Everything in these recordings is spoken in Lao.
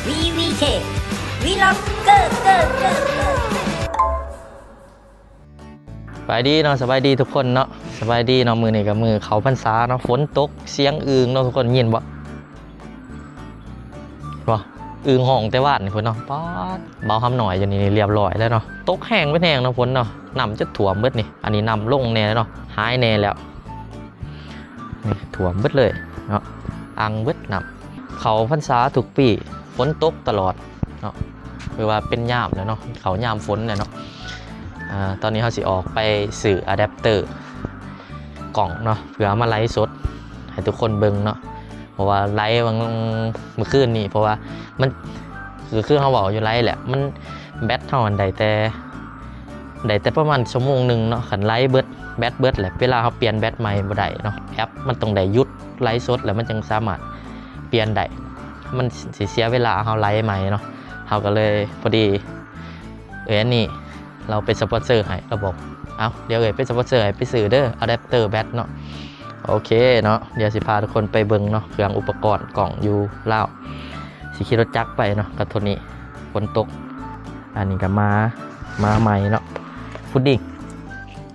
ວີວີເຄ ວີລັອກເກີເກີເກີເກີ. ສະບາຍດີເນາະ ສະບາຍດີທຸກຄົນເນາະ ສະບາຍດີເນາະ. ມື້ນີ້ກໍມື້ເຂົ້າພັນສາເນາະ ຝົນຕົກ ສຽງອຶ່ງເນາະ ທຸກຄົນຍິນບໍ່? ບໍ່ ອຶ່ງຮ້ອງແຕ່ວານນີ້ພຸ້ນເນາະ. ປາດ ເບົາຫຳນ້ອຍຢູ່ນີ້ລຽບຮ້ອຍແລ້ວເນາະ. ຕົກແຮງເປັນແຮງເນາະ ຝົນເນາະ ນ້ຳຈົນຖ້ວມເບິດນີ້. ອັນນີ້ນ້ຳລົງແດ່ເນາະ ຫາຍແດ່ແລ້ວ. ນີ້ຖ້ວມເບິດເລີຍເນາະ ອັ່ງເບິດນ້ຳ. ເຂົ້າພັນສາທຸກປີຝົນຕົກຕະຫຼອດເນາະ ຄືວ່າເປັນຍາມແລ້ວເນາະ ເຂົ້າຍາມຝົນແລ້ວເນາະ. ອາ ຕອນນີ້ເຮົາຊິອອກໄປຊື້ອາແດັບເຕີກ້ອງເນາະ ເພື່ອເອົາມາໄລຟ໌ສົດໃຫ້ທຸກຄົນເບິ່ງເນາະ. ເພາະວ່າໄລຟ໌ຫວ່າງມື້ຄືນນີ້ ເພາະວ່າມັນ ຄື ຄືເຮົາເວົ້າຢູ່ໄລຟ໌ແຫຼະ ມັນ ແບັດເຮົາຫັ້ນໄດ້ແຕ່ ໄດ້ແຕ່ປະມານຊົ່ວໂມງໜຶ່ງເນາະ. ຄັນໄລຟ໌ເບິດ ແບັດເບິດແຫຼະ ເວລາເຮົາປ່ຽນແບັດໃໝ່ບໍ່ໄດ້ເນາະ ແອັບມັນຕ້ອງໄດ້ຢຸດໄລຟ໌ສົດ ແລ້ວມັນຈັ່ງສາມາດປ່ຽນໄດ້. ມັນຊິເສຍເວລາເຮົາໄລຟ໌ໃໝ່ເນາະ. ເຮົາກໍເລີຍ ພໍດີເອື້ອຍອັນນີ້ລາວເປັນສະປອນເຊີໃຫ້ ລາວບອກ ເອົາ ດຽວເອື້ອຍເປັນສະປອນເຊີໃຫ້ ໄປຊື້ເດີ ອາແດັບເຕີແບັດເນາະ. ໂອເຄເນາະ ດຽວຊິພາທຸກຄົນໄປເບິ່ງເນາະ ເຄື່ອງອຸປະກອນກ້ອງຢູ່ລາວ. ຊິຂີ່ລົດຈັກໄປເນາະ ກັບໂທນີ້ ຝົນຕົກ. ອັນນີ້ກໍມາ ມາໃໝ່ເນາະ ຟຸດດິ້ງ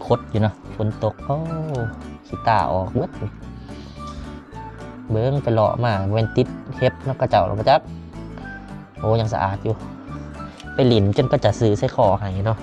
ຄົດຢູ່ເນາະ ຝົນຕົກ. ໂອ້ ຂີ້ຕາອອກເບິດ. ເບິ່ງໄປເລາະມາ ແມ່ນຕິດເຫັບເນາະ ເຂົາເຈົ້າລະບໍ່ຈັກ. ໂອ້ ຍັງສະອາດຢູ່ ໄປຫຼິ້ນຈົນເຂົາເຈົ້າຊື້ໃສ່ຄໍໃຫ້ເນາະ.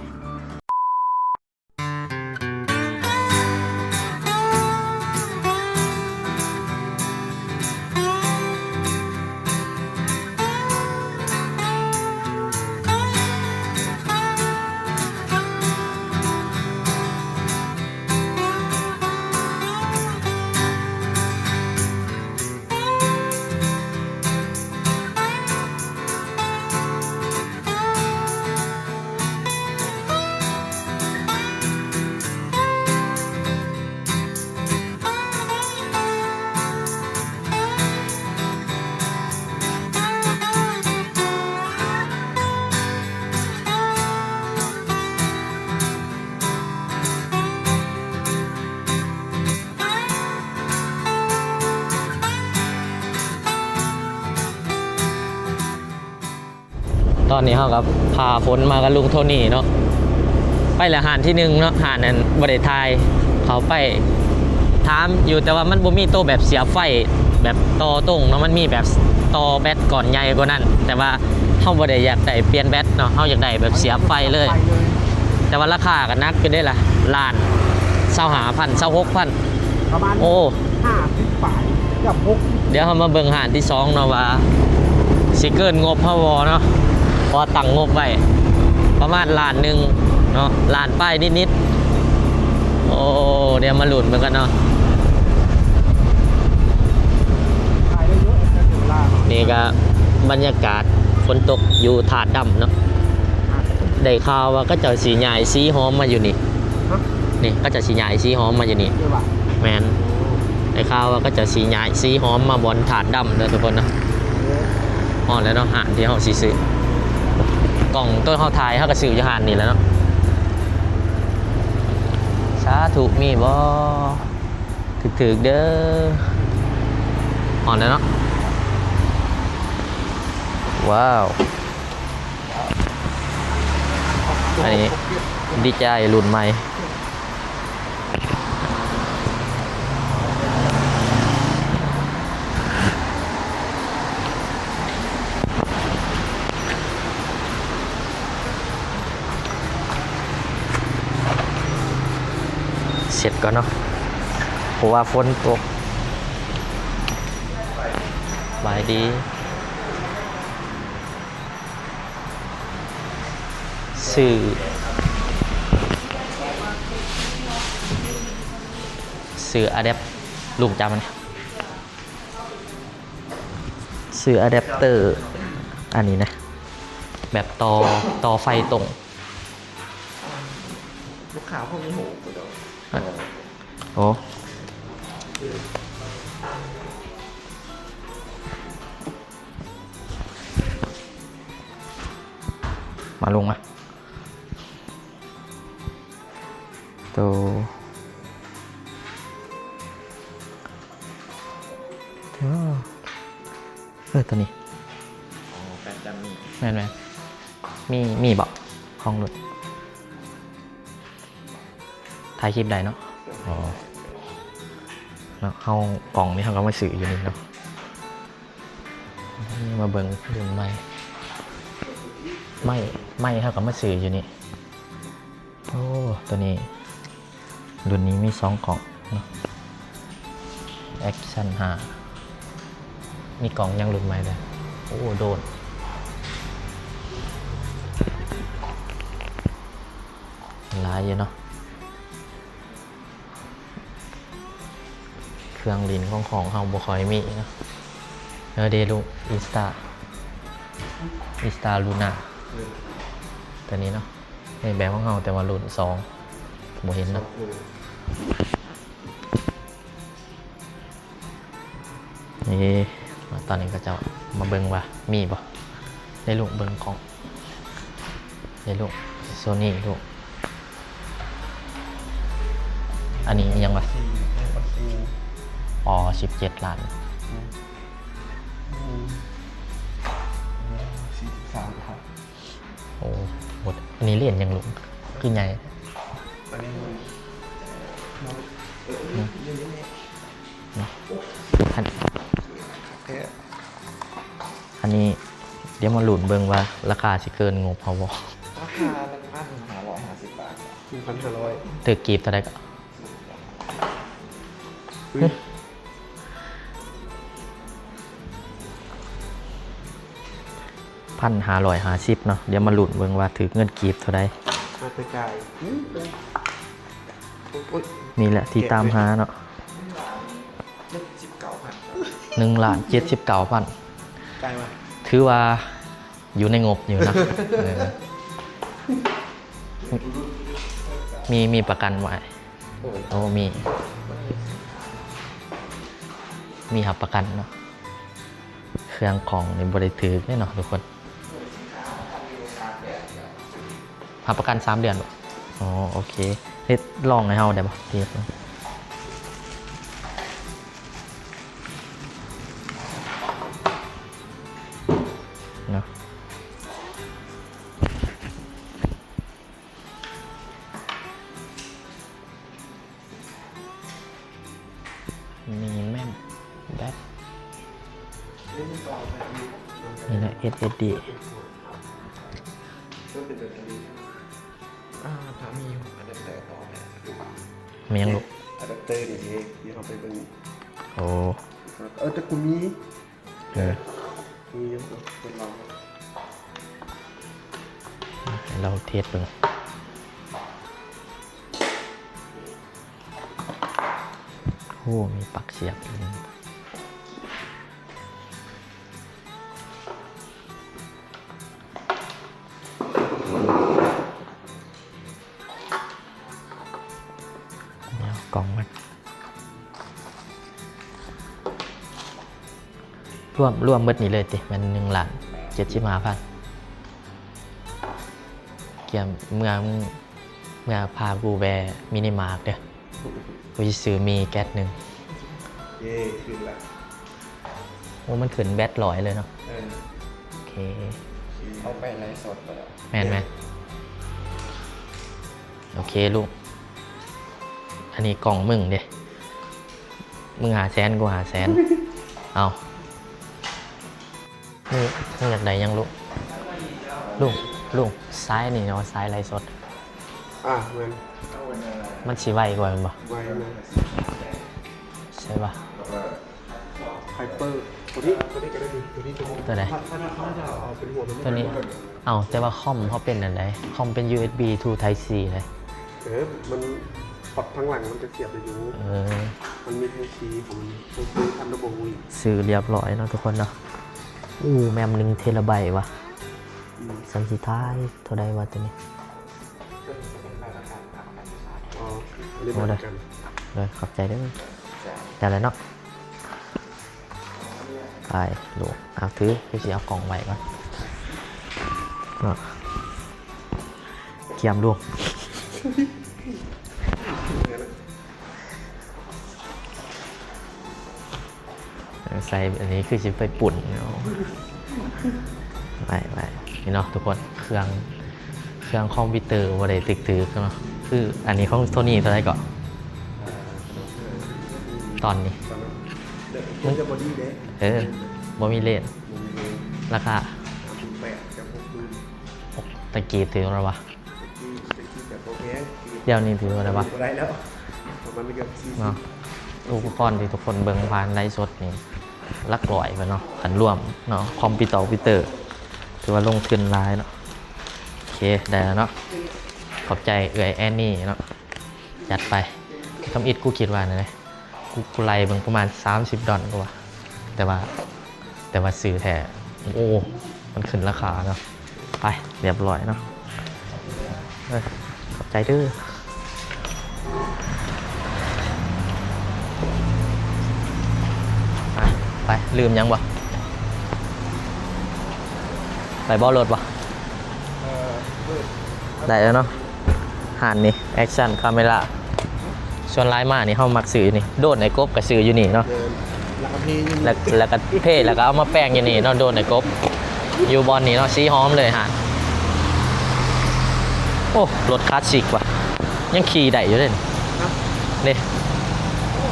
ຕອນນີ້ເຮົາກໍພາຝົນມາກັບລຸງໂທນີ້ເນາະ ໄປແລ້ວຮ້ານທີໜຶ່ງເນາະ ຮ້ານນັ້ນບໍ່ໄດ້ຖ່າຍ ເຂົ້າໄປຖາມຢູ່ ແຕ່ວ່າມັນບໍ່ມີໂຕແບບສຽບໄຟແບບຕໍ່ຕົງເນາະ ມັນມີແບບຕໍ່ແບັດກ້ອນໃຫຍ່ກວ່ານັ້ນ ແຕ່ວ່າເຮົາບໍ່ໄດ້ຢາກໄດ້ປ່ຽນແບັດເນາະ ເຮົາຢາກໄດ້ແບບສຽບໄຟເລີຍ ໄຟເລີຍ ແຕ່ວ່າລາຄາກໍໜັກຢູ່ເດ້ລະ ລ້ານຊາວຫ້າພັນ ຊາວຫົກພັນ ປະມານ ໂອ້ ຫ້າສິບປາຍ ເກືອບຫົກສິບ. ດຽວເຮົາມາເບິ່ງຮ້ານທີສອງເນາະວ່າຊິເກີນງົບເຮົາບໍ່ເນາະ ເພາະວ່າຕັ້ງງົບໄວ້ປະມານລ້ານໜຶ່ງເນາະ ລ້ານປາຍນິດໆ. ໂອ້ ດຽວມາລຸ້ນເບິ່ງກັນເນາະ. ນີ້ກະບັນຍາກາດຝົນຕົກຢູ່ທາດດຳເນາະ ໄດ້ຂ່າວວ່າເຂົາເຈົ້າຊິຍ້າຍສີຫອມມາຢູ່ນີ້. ຮະ? ນີ້ເຂົາເຈົ້າຊິຍ້າຍສີຫອມມາຢູ່ນີ້. ແມ່ນ ໄດ້ຂ່າວວ່າເຂົາເຈົ້າຊິຍ້າຍສີຫອມມາບ່ອນທາດດຳເດີທຸກຄົນເນາະ. ຮອດແລ້ວເນາະ ຮ້ານທີ່ເຮົາຊິຊື້ ກ້ອງໂຕເຮົາຖ່າຍ ເຮົາກໍຊື້ຢູ່ຮ້ານນີ້ແຫຼະເນາະ. ສາທຸ ມີບໍ່? ຖືກໆເດີ ຮອດແລ້ວເນາະ. ວ້າວ ອັນນີ້ດີເຈລຸ້ນໃໝ່. ເຊັດກ່ອນເນາະ ເພາະວ່າຝົນຕົກ. ສະບາຍດີ. ຊື້ ຊື້ອາແດັບ ລຸງຈຳມັນ ຊື້ອາແດັບເຕີອັນນີ້ນະ ແບບຕໍ່ ຕໍ່ໄຟຕົງ. ລູກຄ້າພວກນີ້ໂຫດ ໂອ້ ມາ ລົງມາ ໂຕ ເອີ ໂຕນີ້ ອໍ ແປດ ແມ່ນ ແມ່ນ ມີ ມີບໍ່ ຂອງລຸ້ນ ຖ່າຍຄລິບໄດ້ເນາະ. ອໍ ເນາະ ເຮົາ ກ້ອງນີ້ເຮົາກໍມາຊື້ຢູ່ນີ້ເນາະ. ນີ້ມາເບິ່ງລຸ້ນໃໝ່ ໄມ້ ໄມ້ເຮົາກໍມາຊື້ຢູ່ນີ້. ໂອ້ ໂຕນີ້ ລຸ້ນນີ້ມີສອງກ້ອງເນາະ ແອັກຊັນຫ້າ. ມີກ້ອງຫຍັງລຸ້ນໃໝ່ເດີ? ໂອ້ ໂດຣນ ຫຼາຍຢູ່ເນາະ. ເຄື່ອງຫຼິ້ນຂອງ ຂອງເຮົາບໍ່ຄ່ອຍມີເນາະ. ເອີ ເດ ລຸ້ນ ອິນສະຕາ ອິນສະຕາລູນາ ເອີ ຕົວນີ້ເນາະ. ໃນແບບຂອງເຮົາ ແຕ່ວ່າລຸ້ນສອງບໍ່ເຫັນເນາະ. ເອີ ນີ້ ຕອນນີ້ເຂົາເຈົ້າມາເບິ່ງວ່າມີບໍ່. ໃຫ້ລຸງເບິ່ງກ້ອງ ໃຫ້ລຸງ ໂຊນີ ລຸງ. ອັນນີ້ອີ່ຫຍັງວະ? ອໍ ສິບເຈັດລ້ານ. ອືມ ອືມ ສີ່ສິບສາມລ້ານ. ໂອ້ ໝົດ. ອັນນີ້ເລນຫຍັງລຸງ ຄືໃຫຍ່? ອັນນີ້ ເນາະ ອັນ ອັນນີ້ດຽວມາລຸ້ນເບິ່ງວ່າລາຄາຊິເກີນງົບເຮົາບໍ່? ລາຄາໜຶ່ງພັນຫ້າຮ້ອຍຫ້າສິບບາດ. ໜຶ່ງພັນຫ້າຮ້ອຍ ຖືກກີບເທົ່າໃດກໍ? ເຮີ້ຍ ພັນຫ້າຮ້ອຍຫ້າສິບເນາະ. ດຽວມາລຸ້ນເບິ່ງວ່າຖືກເງິນກີບເທົ່າໃດ. ຄ່າໃຊ້ຈ່າຍ ນີ້ແຫຼະທີ່ຕາມຫາເນາະ. ໜຶ່ງລ້ານເຈັດສິບເກົ້າພັນ ໜຶ່ງລ້ານເຈັດສິບເກົ້າພັນ ຈ່າຍມາ ຖືວ່າຢູ່ໃນງົບຢູ່ເນາະ. ເອີ ມີ ມີປະກັນບໍ່ອ້າຍ? ໂອ້ ມີ ມີຮັບປະກັນເນາະ. ເຄື່ອງຂອງນີ້ບໍ່ໄດ້ຖືກເດ້ເນາະທຸກຄົນ. ຮັບປະກັນສາມເດືອນບໍ່? ອໍ ໂອເຄ. ເຮັດລອງໃຫ້ເຮົາໄດ້ບໍ່? ເທສເນາະ. ມີແມ່ນແບັດ ນີ້ນະ ເອສເອສດີ ກໍເປັນແບັດເຕີຣີ. ອ່າ ຖ້າມີຢູ່ ອາດັບເຕີຕໍ່ໄປ. ແມ່ນຫຍັງລູກ? ອາດັບເຕີນີ້ເດ້ ທີ່ເຮົາໄປເບິ່ງ. ໂອ້ ເອີ ແຕ່ກູມີ. ເອີ ມີຢູ່ ທົດລອງ. ໃຫ້ລອງເທສເບິ່ງ. ໂອ້ ມີປັກສຽບອີກ. ເອົາກ່ອງມາ ລວມ ລວມໝົດນີ້ເລີຍຕິ ແມ່ນໜຶ່ງລ້ານເຈັດສິບຫ້າພັນ. ກຽມເມືອ ເມືອພາກູແວ່ມິນິມາດເດີ້. ກູຊິຊື້ມີແກັດໜຶ່ງ. ເຢ້ ຂຶ້ນລະ. ໂອ້ ມັນຂຶ້ນແບັດຮ້ອຍເລີຍເນາະ. ເອີ ໂອເຄ ເອົາໄປໄລຟ໌ສົດແລ້ວ. ແມ່ນໆ ໂອເຄລູກ. ອັນນີ້ກ້ອງມຶງເດ້ ມຶງຫ້າແສນ ກູຫ້າແສນ. ເອົາ. ນີ້ ນີ້ຢາກໄດ້ຫຍັງລູກ? ລຸງ ລຸງ ສາຍນີ້ເນາະ ສາຍໄລຟ໌ສົດ. ອ່າ ແມ່ນ. ມັນຊິໄວກວ່າແມ່ນບໍ່? ໄວແມ່ນ. ໃຊ່ບໍ່? ໄຮເປີ ໂຕນີ້ ໂຕນີ້ກໍໄດ້ດີ ໂຕນີ້ ໂຕນີ້ ໂຕໃດ? ຖ້າ ຖ້າ ຖ້າເຮົາເອົາເປັນຫົວ ໂຕນີ້. ເອົ້າ ແຕ່ວ່າຄອມເຮົາເປັນອັນໃດ? ຄອມເປັນຢູເອັສບີທູໄທຊີເດ້. ເອີ ມັນ ພອດທາງຫຼັງມັນຈະສຽບໄດ້ຢູ່. ເອີ ມັນມີໄທຊີຂອງມັນ ໂຕຄືອັນດັບເບິນຢູອີກ. ຊື້ຮຽບຮ້ອຍເນາະທຸກຄົນເນາະ. ໂອ້ ແມ່ມໜຶ່ງເທລາໄບວະ. ອືມ ຊັ້ນສຸດທ້າຍເທົ່າໃດວະໂຕນີ້? ອໍ ໂອ້ ໄດ້ ເດີ ຂອບໃຈເດີ. ໄດ້ແລ້ວເນາະ. ໄປລູກ ເອົາ ຖື ຄືຊິເອົາກ່ອງໄວ້ກ່ອນເນາະ. ກຽມລູກ ໃສ່ອັນນີ້ຄືຊິໄປປຸ້ນເນາະ. ໄປໆ ນີ້ເນາະທຸກຄົນ ເຄື່ອງ ເຄື່ອງຄອມພິວເຕີບໍ່ໄດ້ຖືກໆເນາະ. ຄືອັນນີ້ຂອງໂທນີ້ເທົ່າໃດເກາະ? ເອີ ຕອນນີ້ ມັນຈະບໍ່ດີເດ້. ເອີ ບໍ່ມີເລດ ບໍ່ມີເລດ. ລາຄາ ສາມສິບແປດກັບຫົກໝື່ນ. ຕະກີ້ຖືກແລ້ວວະ. ດຽວນີ້ຖືວ່າໄດ້ປະ? ບໍ່ໄດ້ແລ້ວ ປະມານເກືອບສີ່ສິບເນາະ. ອຸປະກອນທີ່ທຸກຄົນເບິ່ງຜ່ານໄລຟ໌ສົດນີ້ ຫຼັກຮ້ອຍພຸ້ນເນາະ ຄັນລວມເນາະ ຄອມພິວເຕີ ຖືວ່າລົງທຶນຫຼາຍເນາະ. ໂອເຄ ໄດ້ແລ້ວເນາະ. ຂອບໃຈເອື້ອຍແອນນີເນາະ ຈັດໄປ. ທຳອິດກູຄິດວ່ານັ້ນເດ້ ກູ ກູໄລ່ເບິ່ງປະມານສາມສິບດອນກວ່າ ແຕ່ວ່າ ແຕ່ວ່າຊື້ແທ້ ໂອ້ ມັນຂຶ້ນລາຄາເນາະ. ໄປ ຮຽບຮ້ອຍເນາະ. ເອີ ຂອບໃຈເດີ. ໄປ ໄປ ລືມຫຍັງບໍ່? ໄປບໍ່ ລົດບໍ່? ເອີ ໄດ້ແລ້ວເນາະ. ຮ້ານນີ້ Action Camera ສ່ວນຫຼາຍມານີ້ເຮົາມັກຊື້ຢູ່ນີ້. ໂດຣນໄອ້ກົບກໍຊື້ຢູ່ນີ້ເນາະ. ແລ້ວກໍເພຢູ່ນີ້ ແລ້ວ ແລ້ວກໍເພ ແລ້ວກໍເອົາມາແປງຢູ່ນີ້ເນາະ ໂດຣນໄອ້ກົບ. ຢູ່ບ່ອນນີ້ເນາະ ສີຫອມເລີຍຮ້ານ. ໂອ້ ລົດຄລາສສິກວ່ະ ຍັງຂີ່ໄດ້ຢູ່ເດ້. ຮະ? ນີ້ ໂອ້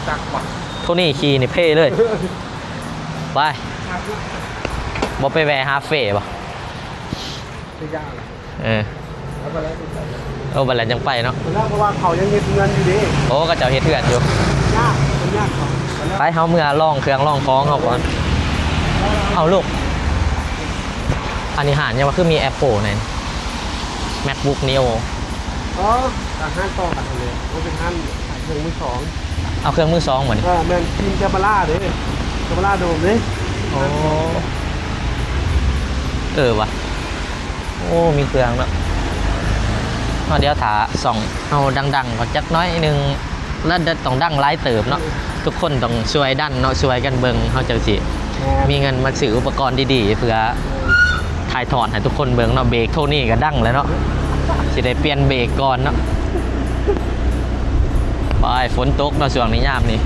ຈັກວ່ະ ໂທນີ້ຂີ່ນີ້ເພເລີຍ. ໄປ ບໍ່ໄປແວ່ຫາເຟບໍ່? ໄປຢ່າລະ. ເອີ ເອົາໄປແລ້ວ ໂອ້ ບັດແລ້ວຈັ່ງໄປເນາະ. ແລ້ວ ເພາະວ່າເຂົາຍັງເຮັດເຮືອນຢູ່ເດ້. ໂອ້ ເຂົາເຈົ້າເຮັດເຮືອນຢູ່. ຍາກ ມັນຍາກເຂົາ. ໄປ ເຮົາເມືອລອງເຄື່ອງລອງຂອງເຮົາກ່ອນ. ເອົາລູກ ອັນນີ້ຮ້ານຫຍັງວະ ຄືມີ Apple ໃນ MacBook Neo. ອໍ ກະຮ້ານຕໍ່ກັນຫັ້ນແຫຼະ ມັນເປັນຮ້ານຂາຍເຄື່ອງມືສອງ. ເອົາເຄື່ອງມືສອງບໍ່ນີ້? ເອີ ແມ່ນ ທີມ Camera ເດ້ Camera Dome ເດ້. ໂອ້ ເອີວ່ະ ໂອ້ ມີເຄື່ອງເນາະ. ເຮົາດຽວຖ້າຊ່ອງເຮົາດັງໆກ່ອນຈັກໜ້ອຍໜຶ່ງ ແລ້ວຕ້ອງດັງຫຼາຍເຕີບເນາະ. ທຸກຄົນຕ້ອງຊ່ວຍດັນເນາະ ຊ່ວຍກັນເບິ່ງ ເຮົາຈັ່ງຊິ ແມ່ນ ມີເງິນມາຊື້ອຸປະກອນດີໆ ເພື່ອ ແມ່ນ ຖ່າຍທອດໃຫ້ທຸກຄົນເບິ່ງເນາະ. ເບກໂທນີ້ກໍດັງແລ້ວເນາະ ຊິໄດ້ປ່ຽນເບກກ່ອນເນາະ. ໄປ ຝົນຕົກເນາະ ຊ່ວງນີ້ ຍາມນີ້.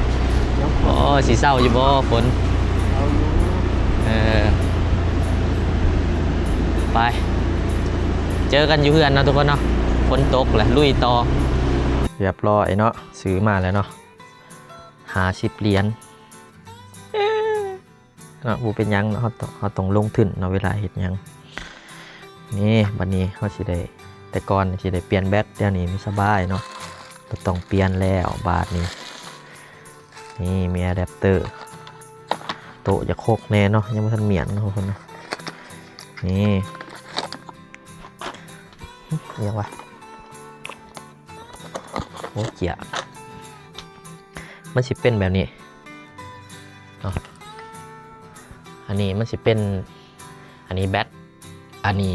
ໂອ້ ຊິເຊົາຢູ່ບໍ່ຝົນ? ເຊົາຢູ່. ເອີ ໄປ ເຈີກັນຢູ່ເຮືອນເນາະທຸກຄົນເນາະ. ຝົນຕົກແລ້ວ ລຸຍຕໍ່. ຮຽບຮ້ອຍເນາະ ຊື້ມາແລ້ວເນາະ ຫ້າສິບຫຼຽນເນາະ. ບໍ່ເປັນຫຍັງເນາະ ເຮົາຕ້ອງ ເຮົາຕ້ອງລົງທຶນເນາະ ເວລາເຮັດຫຍັງ. ນີ້ ບັດນີ້ເຮົາຊິໄດ້ ແຕ່ກ່ອນຊິໄດ້ປ່ຽນແບັດ ດຽວນີ້ມັນສະບາຍເນາະ ບໍ່ຕ້ອງປ່ຽນແລ້ວບາດນີ້. ນີ້ ມີອາແດັບເຕີ ໂຕະຢາກຫົກແນ່ເນາະ ຍັງບໍ່ທັນມ້ຽນເນາະ. ນີ້ ອີ່ຫຍັງວະ? ໂອ້ ເຈ້ຍ ມັນຊິເປັນແບບນີ້ເນາະ. ອັນນີ້ມັນຊິເປັນ ອັນນີ້ແບັດ ອັນນີ້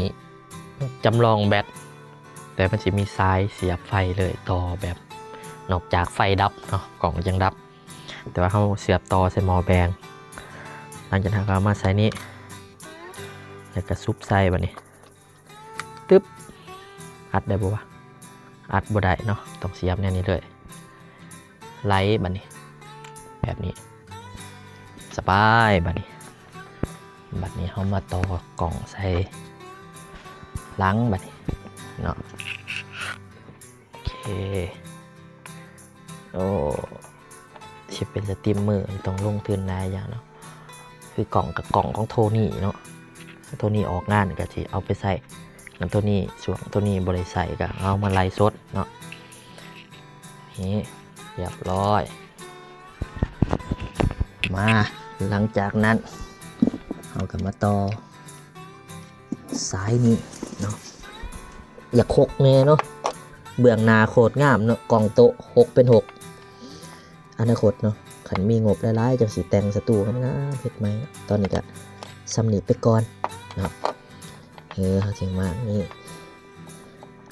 ຈຳລອງແບັດ ແຕ່ມັນຊິມີສາຍສຽບໄຟເລີຍ ຕໍ່ແບບ ນອກຈາກໄຟດັບເນາະ ກ້ອງຈັ່ງດັບ. ແຕ່ວ່າເຮົາສຽບຕໍ່ໃສ່ໝໍ້ແປງ ຫຼັງຈາກນັ້ນເຮົາກໍເອົາມາໃສ່ນີ້ ແລ້ວກໍຊຸບໃສ່ບາດນີ້. ຕຶບ ອັດໄດ້ບໍ່ວະ? ອັດບໍ່ໄດ້ເນາະ ຕ້ອງສຽບແນວນີ້ເລີຍ. ໄຫຼບາດນີ້ ແບບນີ້ ສະບາຍບາດນີ້. ບາດນີ້ເຮົາມາຕໍ່ກ້ອງໃສ່ຫຼັງບາດນີ້ເນາະ. ໂອເຄ ໂອ້ ຊິເປັນສະຕຣີມເມີ ຕ້ອງລົງທຶນຫຼາຍຢ່າງເນາະ. ຄືກ້ອງກັບກ້ອງຂອງໂທນີ້ເນາະ ໂທນີ້ອອກງານກໍຊິເອົາໄປໃຊ້ນຳໂທນີ້ ຊ່ວງໂທນີ້ບໍ່ໄດ້ໃຊ້ກໍເອົາມາໄລຟ໌ສົດເນາະ. ນີ້ ຮຽບຮ້ອຍ ມາ ຫຼັງຈາກນັ້ນເຮົາກໍມາຕໍ່ ສາຍນີ້ເນາະ ຢາກຫົກແນ່ເນາະ. ເບື້ອງໜ້າໂຄດງາມເນາະ ກ້ອງໂຕະຫົກເປັນຫົກ. ອະນາຄົດເນາະ ຄັນມີງົບຫຼາຍໆ ຈັ່ງຊິແຕ່ງສະຕູງາມໆ ເຮັດໃໝ່. ຕອນນີ້ກະສ່ຳນີ້ໄປກ່ອນເນາະ. ເອີ ເຮົາຈຶ່ງມານີ້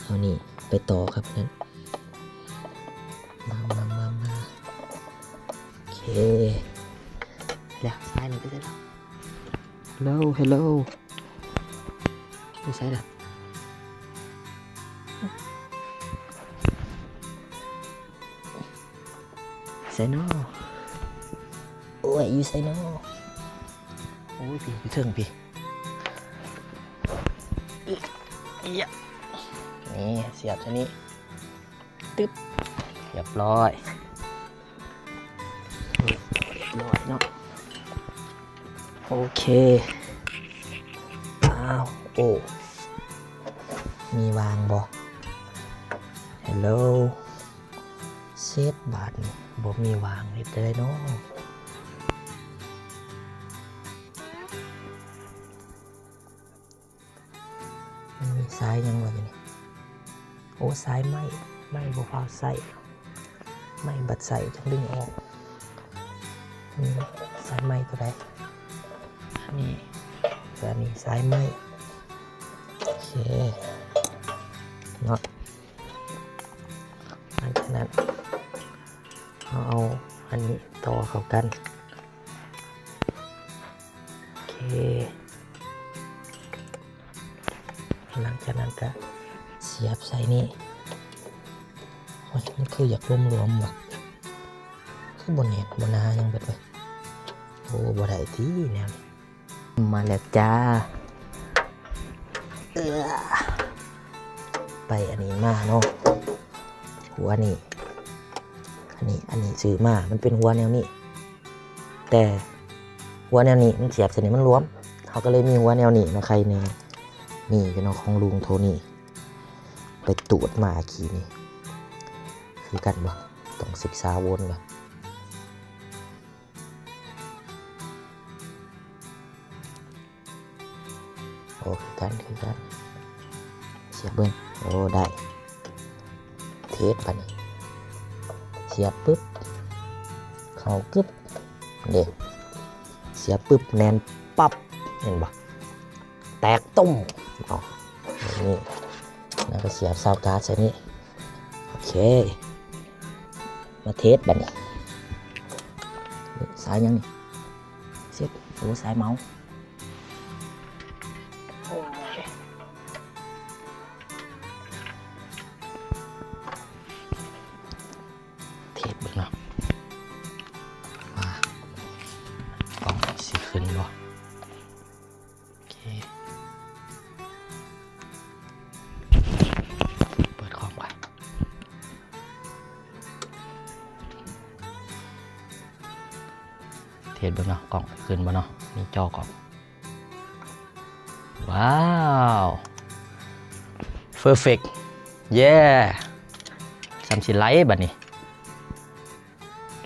ເຮົານີ້ໄປຕໍ່ຄັບນັ້ນ. ມາ ມາ ມາ ມາ ໂອເຄ ແລ້ວສາຍນີ້ໄປໃສແລ້ວ? ເຮລໂລ ເຮລໂລ ຢູ່ໃສລະ? ໃສນໍ? ໂອ້ຍ ຢູ່ໃສນໍ? ໂອ້ຍ ພີ້ ຢູ່ເທິງພີ້. ເອີຍະ ນີ້ສຽບໃສ່ນີ້ ຕຶບ ຮຽບຮ້ອຍ ຮຽບຮ້ອຍເນາະ. ໂອເຄ ອ້າວ ໂອ້ ມີຫວ່າງບໍ່? ເຮລໂລ ເຊັດ ບາດນີ້ບໍ່ມີຫວ່າງ ເຮັດຈັ່ງໃດເນາະ? ມັນມີສາຍຫຍັງວະຢູ່ນີ້? ໂອ້ ສາຍໄມ້ ໄມ້ບໍ່ພາວໃສ່ ໄມ້ບັດໃສ່ຈັ່ງດຶງອອກ. ນີ້ສາຍໄມ້ຕົວໃດ? ອັນນີ້ ແລ້ວນີ້ສາຍໄມ້. ໂອເຄເນາະ. ຫຼັງຈາກນັ້ນ ເຮົາເອົາອັນນີ້ຕໍ່ເຂົ້າກັນ. ໂອເຄ ຫຼັງຈາກນັ້ນກະສຽບໃສ່ນີ້. ໂອ້ຍ ມັນຄືຢາກຫຼວມໆຫວະ ຄືບໍ່ແໜ້ນບໍ່ໜາຫຍັງເບິດເວີຍ. ໂອ້ ບໍ່ໄດ້ຕິແນວນີ້. ມາແລ້ວຈ້າ ເອີ ໄປອັນນີ້ມາເນາະ ຫົວນີ້ ອັນນີ້ ອັນນີ້ຊື້ມາ ມັນເປັນຫົວແນວນີ້ ແຕ່ຫົວແນວນີ້ມັນສຽບໃສ່ນີ້ມັນຫຼວມ ເຮົາກໍເລີຍມີຫົວແນວນີ້ມາໄຂແດ່. ນີ້ເນາະ ຂອງລຸງໂທນີ້ ໄປຕູດມາກີ້ນີ້ ຄືກັນບໍ່? ຕ້ອງສຶກສາວົນກ່ອນ. ໂອ້ ຄືກັນ ຄືກັນ ສຽບເບິ່ງ. ໂອ້ ໄດ້ ເທສບາດນີ້ ສຽບປຶບ ເຂົ້າກຶບ ເດ້ ສຽບປຶບ ແໜ້ນປັບ ເຫັນບໍ່? ແຕກຕຸ້ມເນາະ. ນີ້ ແລ້ວກໍສຽບຊາວກາດໃສ່ນີ້. ໂອເຄ ມາເທສບາດນີ້. ສາຍຫຍັງນີ້? ເຊັດ ໂອ້ ສາຍເມົາ. ໂອ້ຍ ເທສເບິ່ງເນາະ ວ່າກ້ອງຊິຂຶ້ນບໍ່? ໂອເຄ ເປີດກ້ອງໄປ ເທສເບິ່ງເນາະ ກ້ອງຂຶ້ນບໍ່ເນາະ ມີຈໍກ້ອງ. ວ້າວ ເພີເຟັກ ເຢ້ ສ່ຳຊິໄຫຼບາດນີ້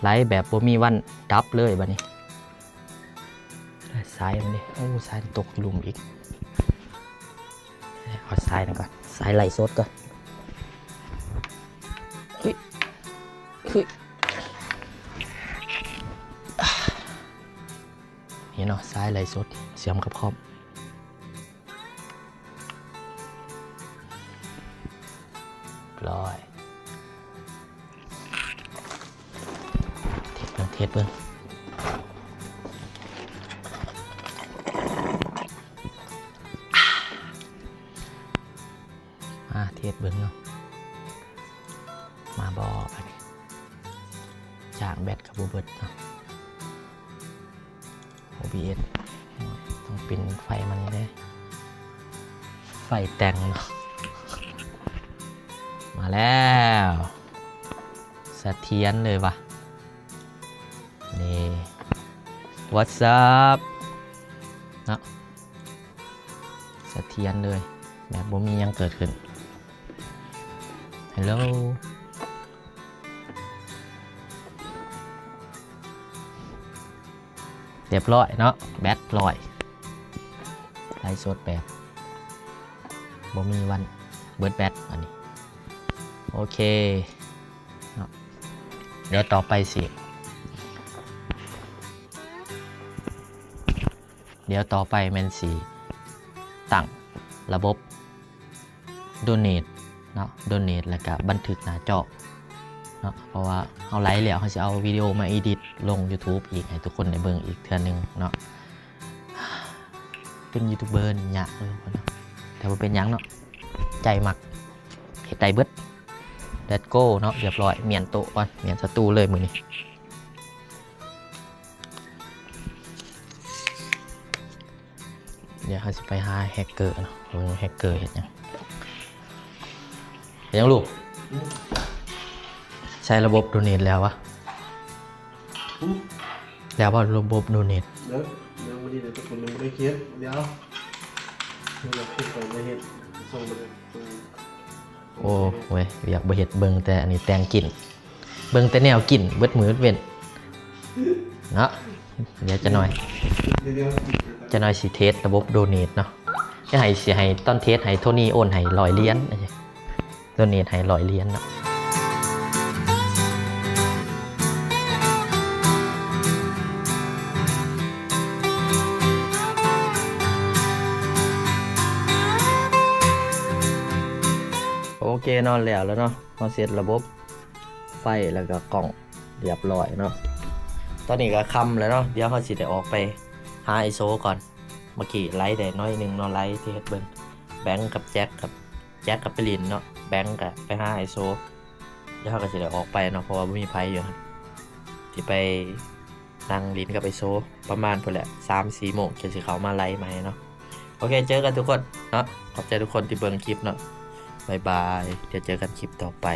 ໄຫຼແບບບໍ່ມີວັນດັບເລີຍບາດນີ້. ສາຍມັນເດ້ ໂອ້ ສາຍຕົກຢູ່ລຸ່ມອີກ. ເອົາສາຍນັ້ນກ່ອນ ສາຍໄລສົດກ່ອນ. ເຮີ້ຍ ເຮີ້ຍ ນີ້ເນາະ ສາຍໄລສົດເຊື່ອມກັບຄອມ. ຮຽບຮ້ອຍ ເທສເບິ່ງ ເທສເບິ່ງ ມາເທສເບິ່ງເນາະ ມາບໍ່ ອັນນີ້ ຈາກແບັດກໍບໍ່ເບິດເນາະ. ໂອບີເອັສ ຕ້ອງປິ່ນໄຟມັນເດ້ ໄຟແຕ່ງເນາະ. ມາແລ້ວ ສະຖຽນເລີຍວ່າ ນີ້ What's up ເນາະ ສະຖຽນເລີຍ ແບບບໍ່ມີຫຍັງເກີດຂຶ້ນ. Hello ຮຽບຮ້ອຍເນາະ ແບັດຮ້ອຍ ໄລສົດແບບບໍ່ມີວັນເບິດແບັດ ອັນນີ້ ໂອເຄເນາະ. ດຽວຕໍ່ໄປຊິ ດຽວຕໍ່ໄປແມ່ນຊິຕັ້ງລະບົບ ໂດເນດເນາະ ໂດເນດ ແລ້ວກະບັນທຶກໜ້າຈໍເນາະ ເພາະວ່າເຮົາໄລແລ້ວ ເຮົາຊິເອົາວິດີໂອມາເອດິດລົງຢູທູບອີກ ໃຫ້ທຸກຄົນໄດ້ເບິ່ງອີກເທື່ອໜຶ່ງເນາະ. ເປັນຢູທູບເບີນີ້ຍາກເນາະ ແຕ່ບໍ່ເປັນຫຍັງເນາະ ໃຈມັກເຮັດໄດ້ເບິດ. Let's go ເນາະ ຮຽບຮ້ອຍ ມ້ຽນໂຕະກ່ອນ ມ້ຽນສະຕູເລີຍມື້ນີ້. ດຽວເຮົາຊິໄປຫາແຮັກເກີເນາະ ເບິ່ງແຮັກເກີເຮັດຫຍັງ. ຍັງລູກ? ອືມ ໃຊ້ລະບົບໂດເນດແລ້ວວະ? ອືມ ແລ້ວບໍ່ລະບົບໂດເນດ? ເດີ ຍັງບໍ່ໄດ້ເລີຍ ທຸກຄົນຍັງບໍ່ໄດ້ເຮັດ ດຽວ ດຽວເຮັດໄປ ບໍ່ເຮັດ ສົ່ງໄປເລີຍ. ໂອ້ຍ ວຽກບໍ່ເຮັດ ເບິ່ງແຕ່ອັນນີ້ແຕ່ງກິນ ເບິ່ງແຕ່ແນວກິນເບິດມື້ເວັນເນາະ. ດຽວຈັກໜ່ອຍ ຈັກໜ່ອຍຊິເທສລະບົບໂດເນດເນາະ ຈະໃຫ້ ຊິໃຫ້ຕອນເທສໃຫ້ໂທນີ້ໂອນໃຫ້ຮ້ອຍຫຼຽນ ໂດເນດໃຫ້ຮ້ອຍຫຼຽນເນາະ. ໂອເຄເນາະ ແລ້ວແລ້ວເນາະ ເຮົາເຊັດລະບົບໄຟ ແລ້ວກໍກ້ອງ ຮຽບຮ້ອຍເນາະ. ຕອນນີ້ກໍຄ່ຳແລ້ວເນາະ ດຽວເຮົາຊິໄດ້ອອກໄປຫາໄອ້ໂຊກ່ອນ. ເມື່ອກີ້ໄລໄດ້ໜ້ອຍໜຶ່ງເນາະ ໄລທີ່ເຮັດເບິ່ງ ແບງກັບແຈັກ ກັບແຈັກກັບໄປຫຼິ້ນເນາະ ແບງກໍໄປຫາໄອ້ໂຊ. ດຽວເຮົາກໍຊິໄດ້ອອກໄປເນາະ ເພາະວ່າບໍ່ມີໃຜຢູ່ຫັ້ນ ຊິໄປນັ່ງຫຼິ້ນກັບໄອ້ໂຊປະມານພຸ້ນແຫຼະ ສາມສີ່ໂມງ ຈັ່ງຊິເຂົ້າມາໄລໃໝ່ເນາະ. ໂອເຄ ເຈີກັນທຸກຄົນເນາະ ຂອບໃຈທຸກຄົນທີ່ເບິ່ງຄລິບເນາະ ບາຍບາຍ ດຽວເຈີກັນຄລິບຕໍ່ໄປ.